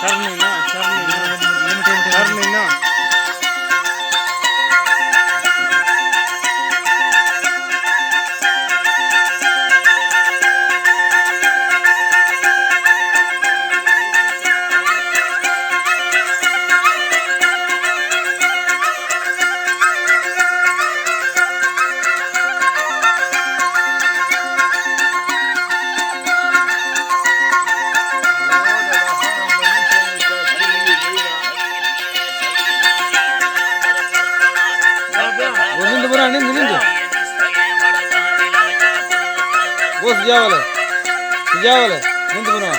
شر نہیں نا، شر نہیں نا، شر نہیں نا۔ وہ نند بنا، نند، نند۔ وہ سجا والا، سجا والا، نند بنا۔